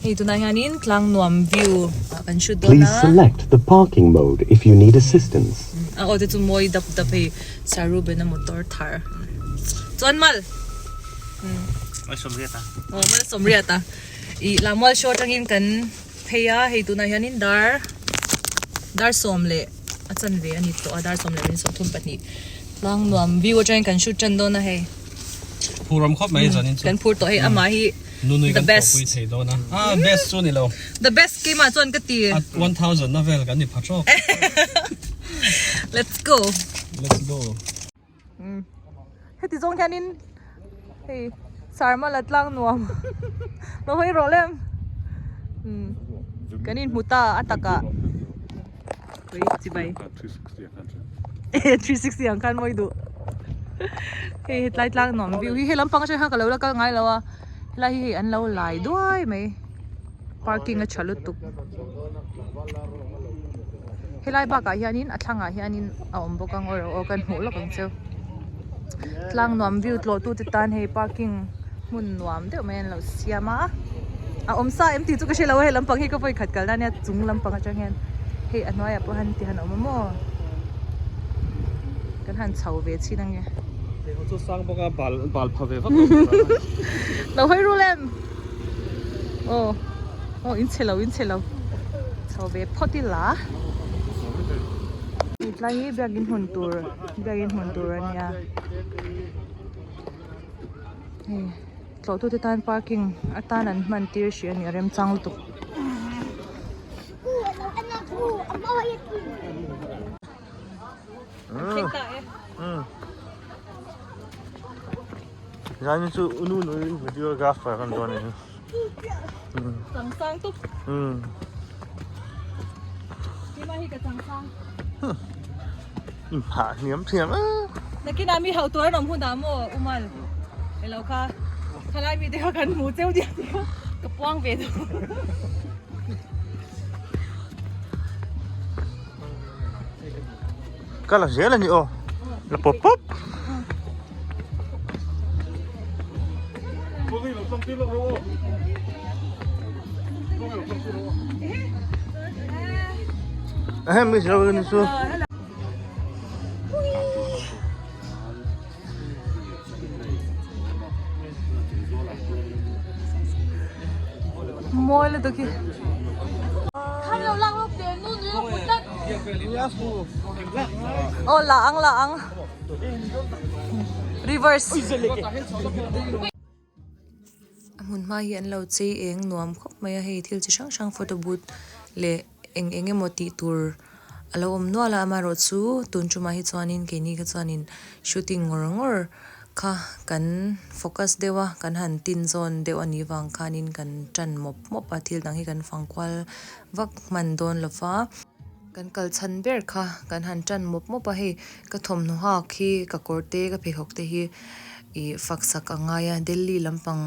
Hei tunah hianin tlang nuam view ah kan shoot dawn a. Please select the parking mode if you need assistance. A aw te chu mawi dap dap hei Sir Ruben a motor thar chuan mal. Malsawmriat a. Aw Malsawmriat a. Ih Lammual show atangin kan phei a hei tunah hianin dar dar sawm leh a chanve a ni tawh a dar 12 min 32 tlang nuam view atangin kan shoot tan dawn a hei. Phur awm khawp mai zanin chu. Kan phur tawh hei amah hi Nunui the kan best. thawhpui thei dawn a. Ah best chu ni lo. The best keimah chuan ka ti. A 1000 na vel kan ni pha trawk. Let's go. Let's go. Heti zawng hianin hei sarma la tlang nuam lo hawi rawh lem kan inhmu ta a takah ui chibai 360 ang khan mawi duh hei hetlai tlang nuam view hi hei lampang atang hian ka lo la kal ngai lo a helai hi hei an lo lai duai mai parking a tha lutuk. Helai bakah hianin a thlangah hianin a awm bawk ang aw aw kan hmuh lawk ang cheu tlang nuam view tlawh tu te tan hei parking hmun nuam deuh mai an lo siam a a awm sa em tih chu ka hre lo a hei lampang hi ka vawi khat kalna ania chung lampang atang hian hei a hnuaiah pawh hian ti han awm a maw kan han chho ve chhin ange Chu sang bawk a bal bal pha ve vak lo hawi rul em aw aw in chhe lo in chhe lo chho ve phawt ila tlai hi biakin hmun tur biakin hmun tur a nia hei tlawh tute tan parking atan an hman tir hrih a ni a remchang lutuk. Zan chu unu nui videographer kan dawn a ni. Changsang tuk. Keimah hi ka changsang. In phah hniam thiam a. Nakinah mi hauh tur an awm hunah maw Umal elo kha khalai mite kha kan hmu cheu diak diak a ka puang ve duh. Ka la zel a ni aw la pawp pawp. Ahem mi zelo ni chu. Mawi lutuk hi. Aw la ang la ang reverse. A hmun hma hi an lo chei eng nuam khawp mai a hei thil chi hrang hrang photo booth leh eng eng emaw tih tur a lo awm nual a amaherawhchu tun tumah hi chuanin keini kha chuanin shooting ngawr ngawr kha kan focus deuh a kan han tin zawn deuh a nih vang khanin kan tan mawp mawp a thil dang hi kan fang kual vak hman dawn lo va. Kan kal chhan ber kha kan han tan mawp mawp a hei ka thawmhnaw hak hi ka kawr te ka pheikhawk te hi ih fak sak a ngai a Delhi lampang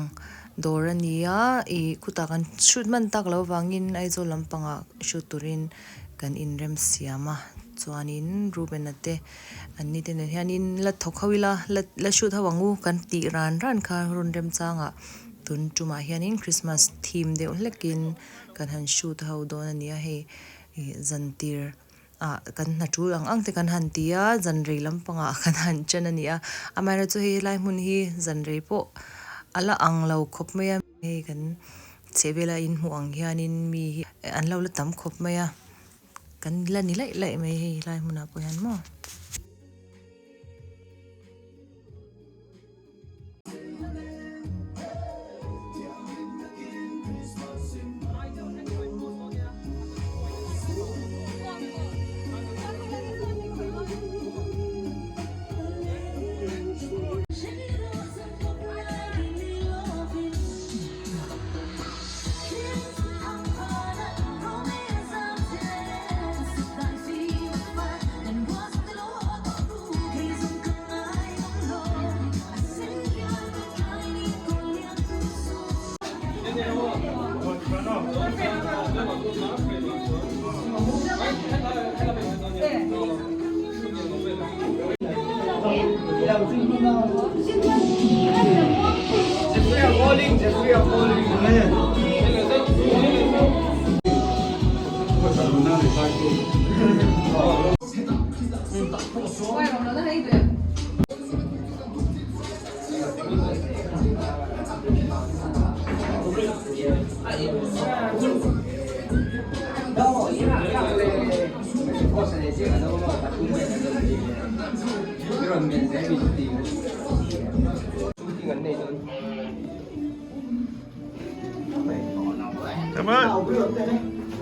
dawr a ni a ih khutah kan shoot hman tak loh avangin Aizawl lampangah shoot turin kan inrem siam a chuanin Reuben-a te an ni te nen hianin la thawk ho ila la la shoot ho ang u kan tih ran ran kha run remchangah tun tumah hianin Christmas theme deuh hlekin kan han shoot ho dawn a ni a hei ih zantir ah kan hna tul ang ang te kan han ti a zan rei lampangah kan han chen a ni a amaherawhchu hei helai hmun hi zan rei pawh a la ang lo khawp mai a hei kan chhehvela inhmuh ang hianin mi hi an lo la tam khawp mai a kan la ni laih laih mai hei helai hmunah pawh hian maw.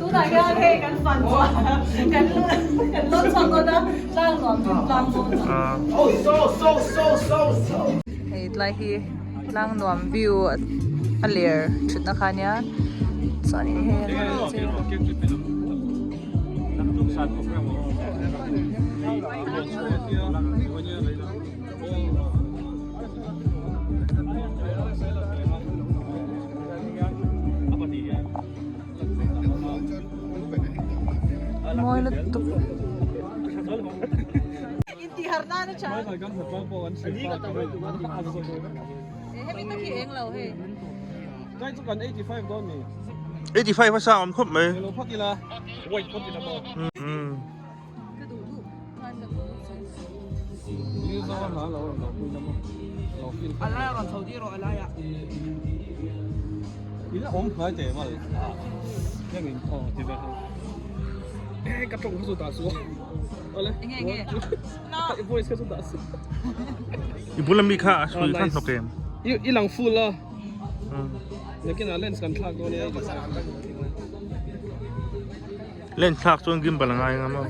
Tunah hian hei kan fan chuan kan kan lawn chhuak dawn a tlang nuam chu tlang dawn a. Hei tlai hi tlang nuam view a ler thutna kha ania chuanin hei an rawn chei a. Mawi lutuk. Hemi tak hi eng lo hei. 85 a sang awm khawp mai. I bul ami kha a hrui kha hnawk em? I lang full a. Nakinah lens kan thlak dawn e. Len thlak chuan gimbal a ngai ngam a.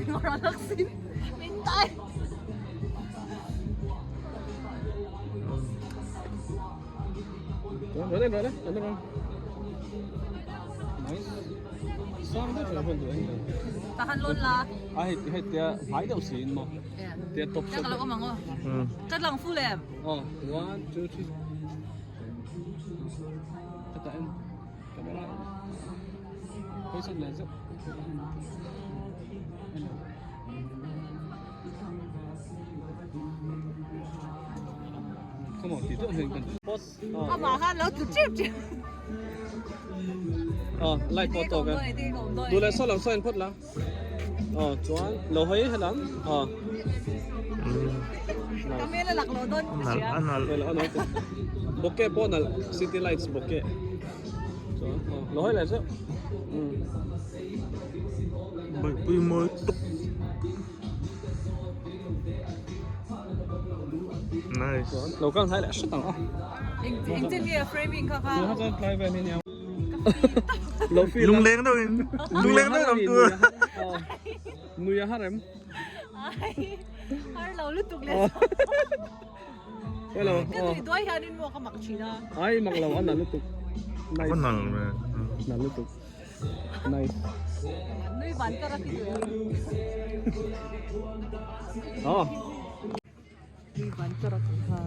Amah khan lo tlu tep tep. Ờ, light pawh tawk e. Duh leh saw lam saw in phawt la. Ờ, chuan lo hawi helam. Ờ. Ka hmel a lak lo dawn ka hria. A nalh a nalh. Bokeh pawh nalh city lights bokeh. Chuan aw lo hawi leh zeuh. Baihpui mawi tuk. Nice. Chuan lo kal hnai leh hret ang aw. Eng eng chen nge a framing kha kha. Tuna chuan tlai vel hi nia. Lo feel a. Lungleng deuh in lungleng deuh in awm tur. Nui a har em? Ai har lo lutuk leh. Hello. Ka nui duai hianin maw ka mak thin a. Ai mak lo a nalh lutuk. Nice. A nalh ve. Nalh lutuk. Nice. Nui van ka rak i duai a. Oh. Nui van ka rak kha.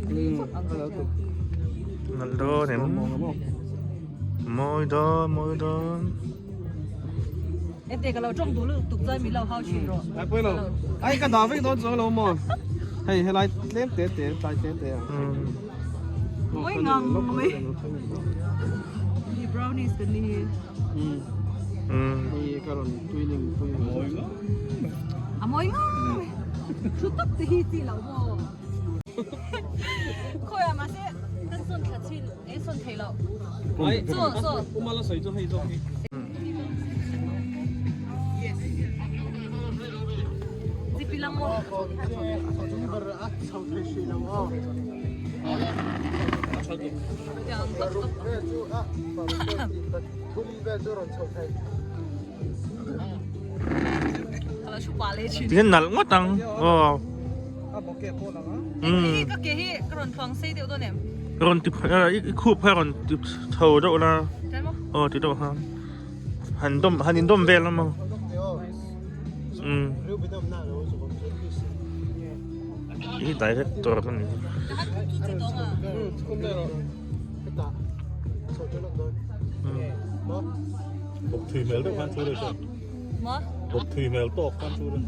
Nui vak ang ka hria. Nalh dawn em? Mawi dawn, mawi dawn. Ente ka lo tawng duh lutuk chuan min lo hau thin rawh. Ai pawilo. Ai ka dah vek dawn chuang lo maw. Hei helai tlem te te tlai te te a. Mawi ngang mai. Hi brownies kan ni hi. Hei ka rawn tuiling pui mawi ngang. A mawi ngang mai. Thu tak te hi chi lo maw. Khawi ah mahse kan sawn thla chin e sawn thei lo. Chaw chaw. Uma la sawi chu hei zawk hi. Zipi lang maw. Ti hian nalh ngawt ang aw. Ka ke hi ka rawn tluang sei deuh dawn em? Rawn ti i khup kha rawn ti chho deuh la. Aw ti deuh kha. Han dawm han in dawm vel a maw. Um. I director ka ni. Bawk thui hmel deuh khan chu le chuan. Bawk thui hmel tawk khan chu le.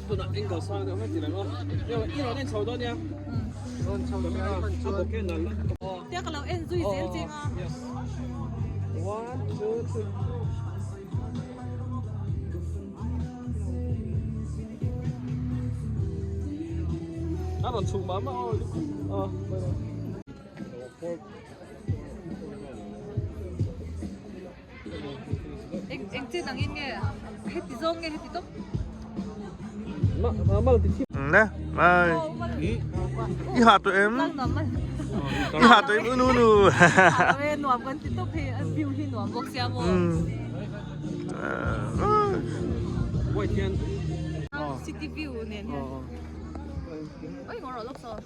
Tunah angle sang deuh hlek ti reng aw. I rawn en chho dawn nia. Rawn chho dawn nia. A bawk hian nalh lutuk. Tia ka lo en zui zel cheng a. Yes. One, two, three. A rawn chhuk mah mah aw. Aw. Eng eng chen angin nge heti zawng nge heti tawp. Ne, ai. I ha tu em? I ha tu em unu nu. Nuam kan ti tawp hei a view hi nuam bawk sia maw. City view nen hian. Oi ngawh rawh lawk saw.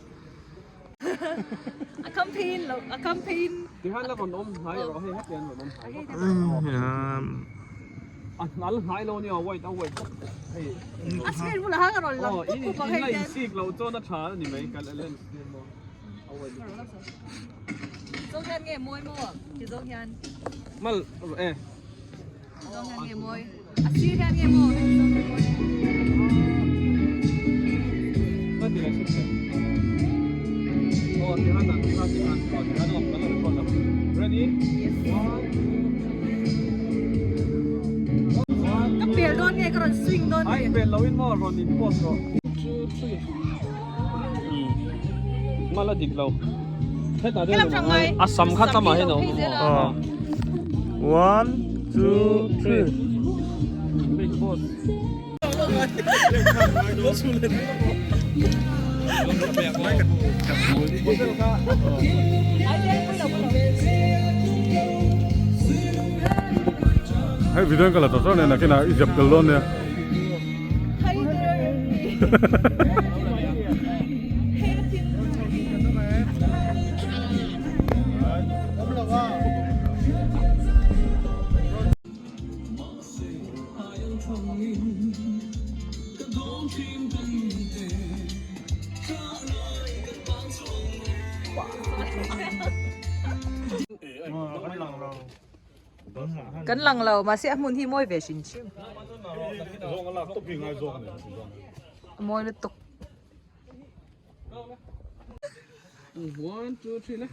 A campaign lo a campaign. Tihan la rawn awm hnai rawh hei hetiang rawn awm hnai. A hnal hnai lo nia white a white hei. A screen bulah khan ka rawn lang pup pup ang hei hian. In sik lo chuan a tha a ni mai ka lens hian maw a white. Zawng hian nge mawi maw ti zawng hian. Mal e. Zawng hian nge mawi a sir hian nge maw heti zawng hian mawi. Ka pel dawn nge ka rawn swing dawn nge. Ai pel lo in maw rawn in post rawh. 2 3 Mal a dik lo. Hetah deuh Helam ṭang ngai. A sam kha tlama hian a awm a. One, two, three. Big boss. Hei video in ka la ta chuan nen nakinah i zep tel dawn nia. Kan lang lo mahse a hmun hi mawi ve hrim hrim. A mawi lutuk. One, two, three le.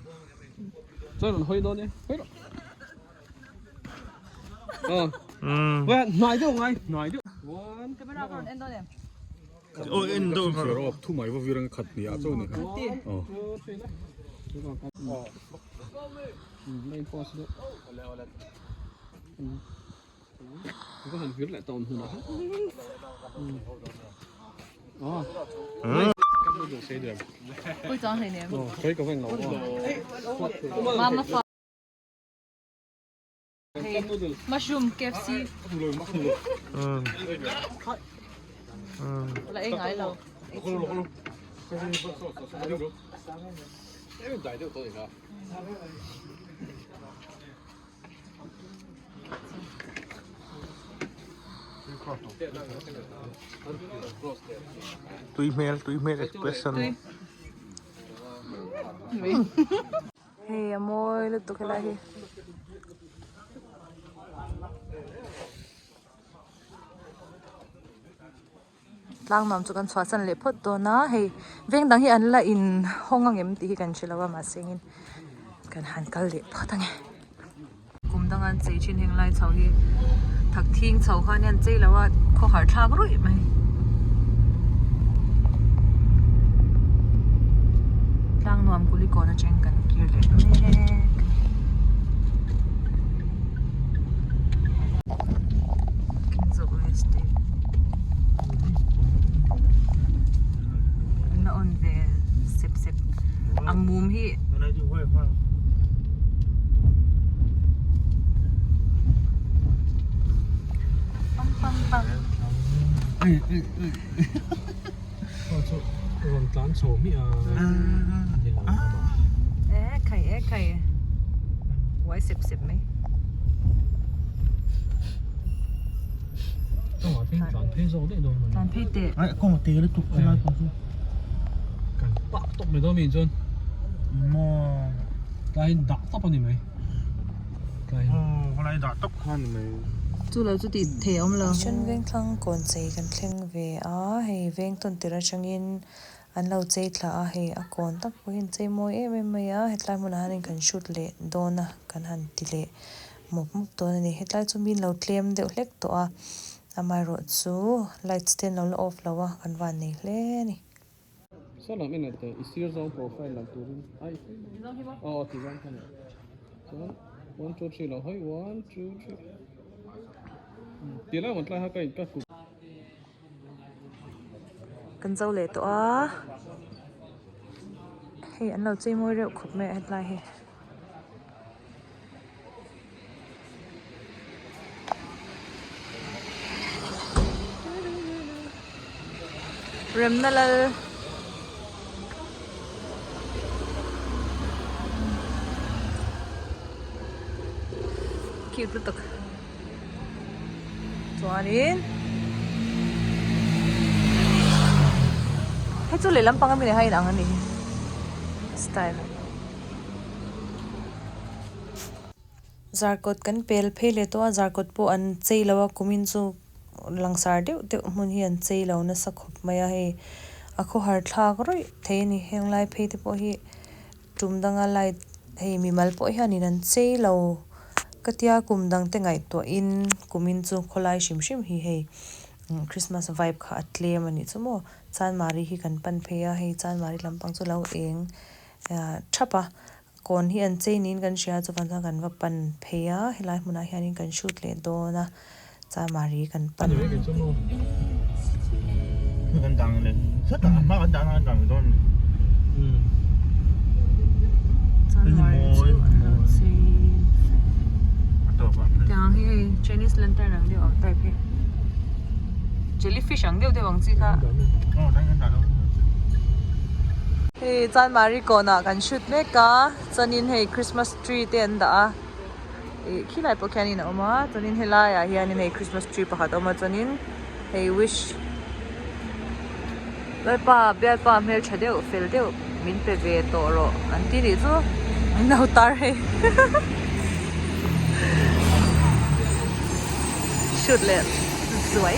Chuan rawn hawi dawn e. Hawi rawh. Aw. Wah, hnai deuh ngai, hnai deuh. One. Camera ka rawn en dawn em? Aw en deuh. Thu mai va vir ang khat hnih ah chauh ni. One, two, three le. Main post deuh. Ka han vir leh tawn hunah. Pui chuang hlei nem. Koi ka veng lo. Mama fa. Hei mushroom KFC. La ei ngai lo. Tui hmel tui hmel expression. Hei a mawi lutuk helai hi. Tlang nuam chu kan chhuahsan leh phawt dawn a hei veng dang hi an la in hawng ang em tih hi kan hre lo a mahse engin kan han kal leh phawt ang e. Kum danga an chei thin heng lai chho hi thak thing chho khan hian chei lo a khawhar thlak ruih mai. Tlang nuam kulikawn atang kan kir leh mek. An la on ve sep sep a mum hi pam pam pam Rawn tlan chho miah a ni lo e khai e khai uai sep sep mai tlan phei zawk daih dawn tlan phei teh ai kawng a te lutuk helai pawh chu kan pak tawp mai dawn mi chuan maw tlai dah tawp a ni mai tlai aw helai dah tawp kha a ni mai chu lo chu tih theih a awm lo Mission Vengthlang kawn chei kan thleng ve a hei veng tawn tir atangin an lo chei thla a hei a kawn tak pawh hi an chei mawi em em mai a hetlai hmunah hianin kan shoot leh dawn a kan han ti leh mawp mawp dawn a ni hetlai chu mi lo tlem deuh hlek tawh a amaherawhchu lights te an lo la off lo a kan van nei hle a ni. Saw lam en teh i sir zawng profile lang turin ai aw ti zawng kha ni chuan one two three lo hawi one two three ti lai maw tlai kha ka in ka kut. Kan zo leh tawh a hei an lo chei mawi reuh khawp mai a hetlai hi. Remna lal cute lutuk chuanin hei chu lehlam pang ami leh a inang a ni style. Zarkawt kan pel phei leh tawh a zarkawt pawh an chei lo a kumin chu langsar deuh deuh hmun hi an chei lo nasa khawp mai a hei a khawhar thlak rawih thei a ni heng lai phei te pawh hi tum danga light hei mimal pawh hianin an chei lo ka tia kum dang te ngaihtuahin kumin chu khawlai hrim hrim hi hei christmas vibe kha a tlem a nih chu maw chanmari hi kan pan phei a hei chanmari lampang chu lo eng thap a kawn hi an chei niin kan hria chuan chuan kan va pan phei a helai hmunah hianin kan shoot leh dawn a chamari kan pan. Chanmari chu an lo chei tiang hi hei chinese lantern ang deuh ang type hi jellyfish ang deuh deuh ang chi kha. Hei Chanmari kawnah kan shoot mek a chuanin hei Christmas tree te an dah a ih khilai pawh khianin a awm a chuanin helaiah hianin hei Christmas tree pakhat a awm a chuanin hei wish Lalpa bialpa hmeltha deuh fel deuh min pe ve tawh rawh an ti nih chu an lo tar hei shoot leh zuai.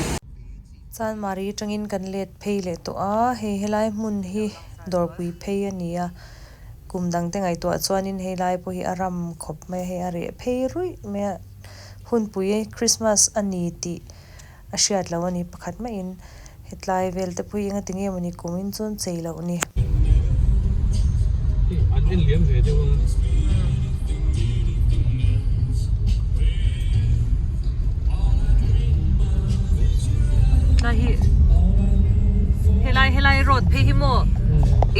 Chanmari atangin kan let phei leh tawh a, hei helai hmun hi dawrpui phei a ni a, kum dang te ngaihtuah chuanin helai pawh hi a ram khawp mai a, hei a reh phei ruih mai a, hunpui Christmas a ni tih a hriat loh a ni pakhat maiin hetlai vel te pawh hi engati nge mawni kumin chuan chei loh a ni. An en liam ve deuh a. Tlai hi helai helai road phei hi maw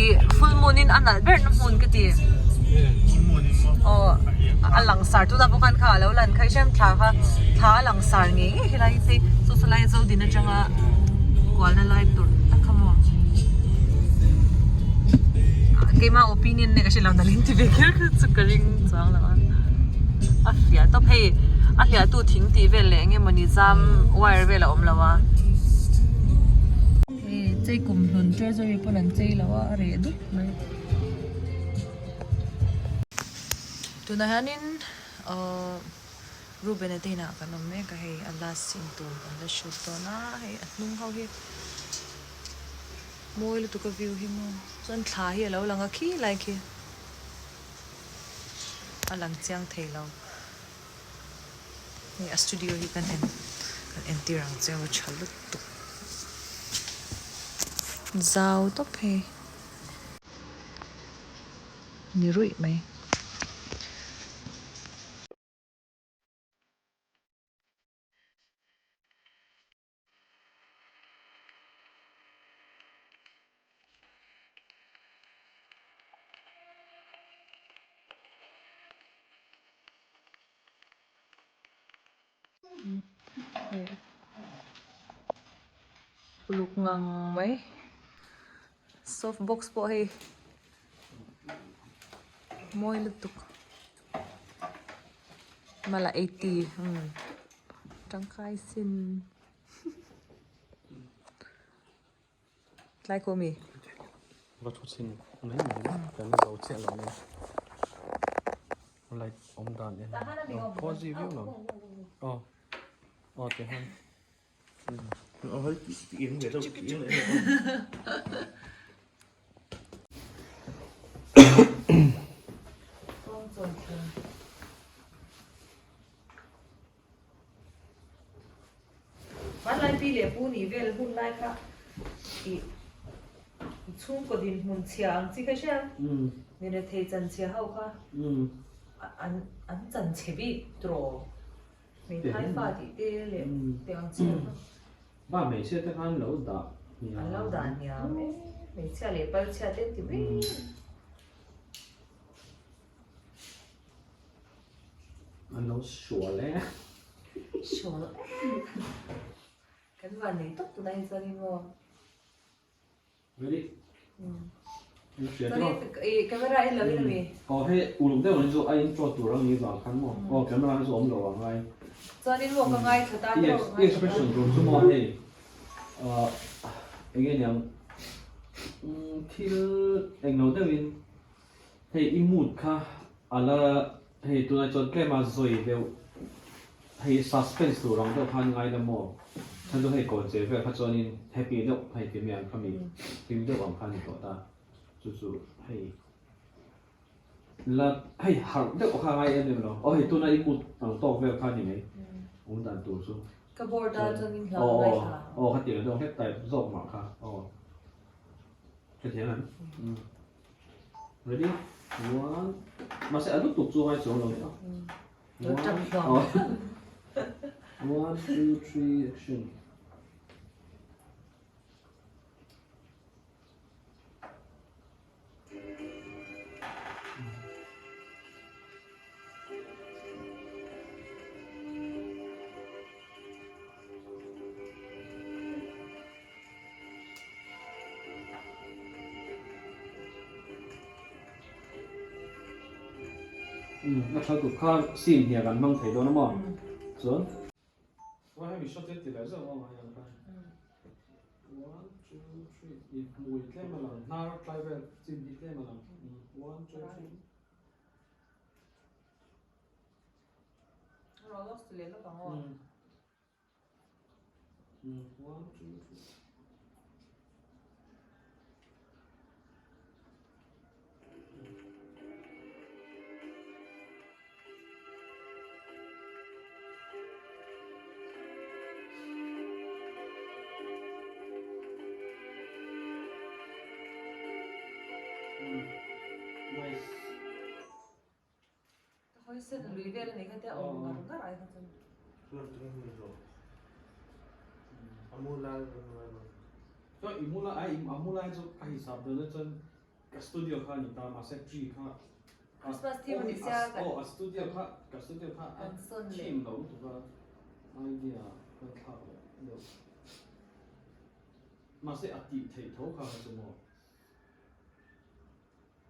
ih full moon in a nalh ber na hmun ka ti aw a langsar tuna pawh khan kha alo lan kha i hriat thla kha thla a langsar ngei ngei helai hi phei saw sawlai zodin atanga kualna lai tur tak kha maw keima opinion nge ka hre lo nalh in ti ve kher kher chu ka ring chuang lo a a hliah tawp hei a hliah tu thing tih vel leh eng emawni zam wire vel a awm lo a hei chei kum hlun treasury pawn an chei lo a a reh dup mai tunah hianin ahh Reuben a te inah kan awm mek a hei a last scene tur kan la shoot dawn a hei a hnung ho hi mawi lutuk a view hi maw chuan thla hi alo lang a khi lai khi a lang chiang thei lo hei a studio hi kan en kan entir ang che a tha lutuk zau tawp hei ni ruih mai. Uluk ngang mai soft box pawh hei mawi lutuk. Mala 80 umm tangkai sin tlai ko mi. Va thu chhin mai mai kan zo chiah lo nia light awm dan en cozy viau lo aw aw ti han. Hmanlai pi leh pu nih vel hun lai kha ih Chhungkaw dinhmun chhia ang chi kha hria mi rethei chan chhia ho kha an an chan chhe bik tawh hmeithai fa tih te leh tih ang chi kha. Ba hmeichhia te khan lo dah hniam. An lo dah hniam e hmeichhia leh pal chhia te an ti mai. An lo sual e. Sual e. Kan van nei tawp tunah hi chuan in maw. Ready? Camera en lo in ami? Aw hei uluk deuh an chu a intro tur ang ni vang khan maw. Aw camera hi chu awm lo ang ngai. Chuan in maw ka ngaithla ta I expression tur chu maw hei eng nge niang thil eng lo deuh in hei i mood kha ala hei tunah chuan tlem a zawi deuh Hei suspense tur ang deuh khan ngai la maw? Chhan chu hei kawn che vel kha chuanin happy deuh hei ti mai ang kha mi hlim deuh ang kha ni tawh ta. Chu chu hei la hei harh deuh kha ngai em em lo. Aw hei tuna i mut ang tawk vel kha ni mai awm dan tur chu. Ka board a chuanin hla ka ngaithla. Aw aw kha ti deuh hlek type zawk mah kha aw. Hrethiam em? Ready? One. Mahse a lutuk chu ngai chuang lo nia. One, two, three, action. Umm a tha tuk kha scene hian kan hmang thei dawn a maw chuan Chuan hemi shot hi ti leh zeuh ang a hian khan One two three i hmui tlem a lang hnar tlai vel chin hi tlem a lang One two three One two three Nice. Ka hawi sen lui vel a nih kha tia awm ngar ngar ai kha chuan. Chuan i mu lai a mu lai chu ka hisap dawn a chuan ka studio kha a ni ta mahse tree kha Christmas theme a ni sia kan aw a studio kha ka studio kha a theme lo lutuk a idea ka thlak leh deuh mahse a tih theih tho kha chu maw.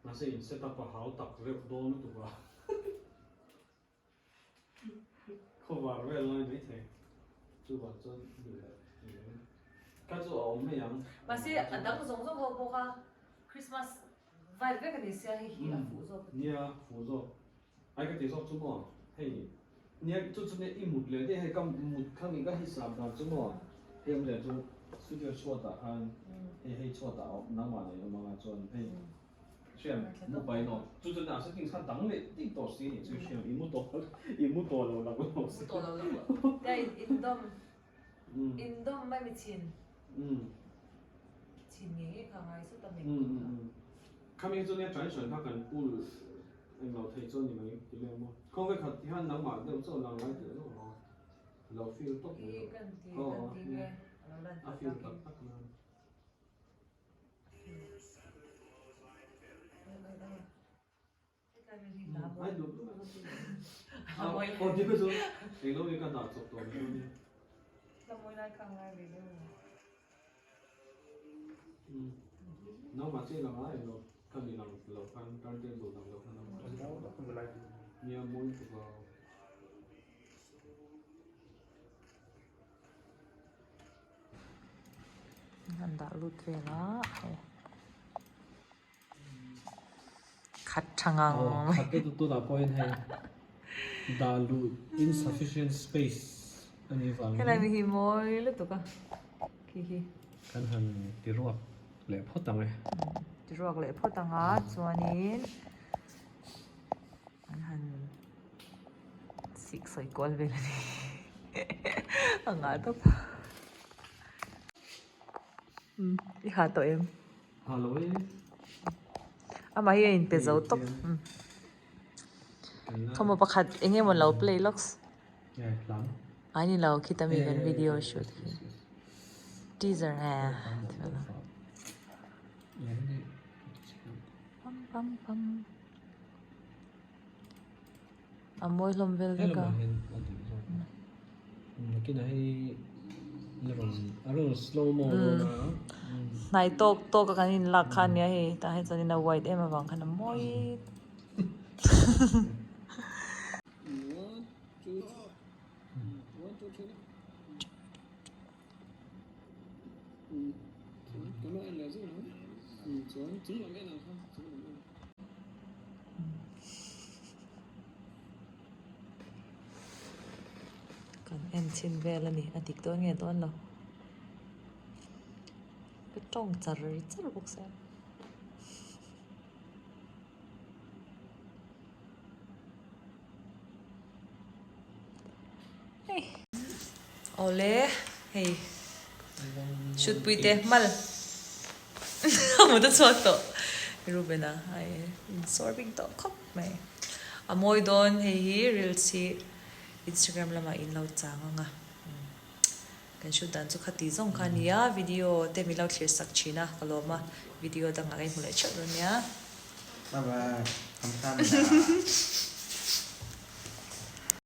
Mahse in set up a hau tak reuh dawn lutuk a. Khawvar vel ngai mai thei. Chuvang chuan ni leh ni lo in. Ka chu a awm mai ang. Mahse a dang zawng zawng ho pawh kha Christmas vibe vek a ni sia hei hi a fuh zawk. Nia fuh zawk. Ai ka ti zawk chu maw hei nia chu chu nia i mut leh daih hei ka mut kha ni ka hisap dan chu maw hei awm leh chu studio chhuat ah khan hei hei chhuat ah nangmah nei awm anga chuan hei hriam mu pai nawh chu chu nia settings kha dang leh daih tawh si ni chu hriam i mu tawh i mu tawh lo lak lo mu tawh lo lak lo tia in dawm in dawm mai mi chhin chhin nge nge kha ngai sut a mi Khami chu nia transition kha kan pull englo thei chu a ni mai ti mai maw. Khawve khat hian nangmah deuh chauh lang lai tih zawk lo lo feel tawp mai lo. Aw a feel tak tak nan. Ai duh duh mai aw ti kha chu englo nge ka dah chawp tawh mai dawn nia. Nangmah chiah lang a eng lo ka mi lang lo khan turntable lang lo khan nangmah chiah nia mawi tuk a. Han dah lut vel a hei khat tha ngang mai. Khat te tunah pawhin hei dah luh insufficient space a nih vangin. Helai mi hi mawi lutuk a khi hi. Kan han ti ruak leh phawt ang e. Ti ruak leh phawt ang a chuanin an han sik sawi kual vel a ni a ngah tawp. I ha tawh em? Tha lo e. Amah hi a inpe zo tawp. Khawmaw pakhat eng emaw lo play lawks. Ai ni lo khita mi kan video shoot khi. Teaser e. Pam pam pam. A mawi hlawm vel vek a. Hnai tawk tawk a kan inlak kha ania hei tah hian chuanin a white em avang khan a mawi. Kan en chhin vel a ni a dik dawn nge dawn lo ka tawng char char bawk sia. Awle hei shoot pui te hmal a mut a chhuak tawh Reuben-a a insawr bik tawh khawp mai a mawi dawn hei hi reels hi Instagram lamah in lo chang ang a kan shoot dan chu khati zawng kha a ni a video te min lo thlir sak thin a ka lawm a video dangah ka inhmu leh theuh dawn nia. Bye bye. Kamsahamnida.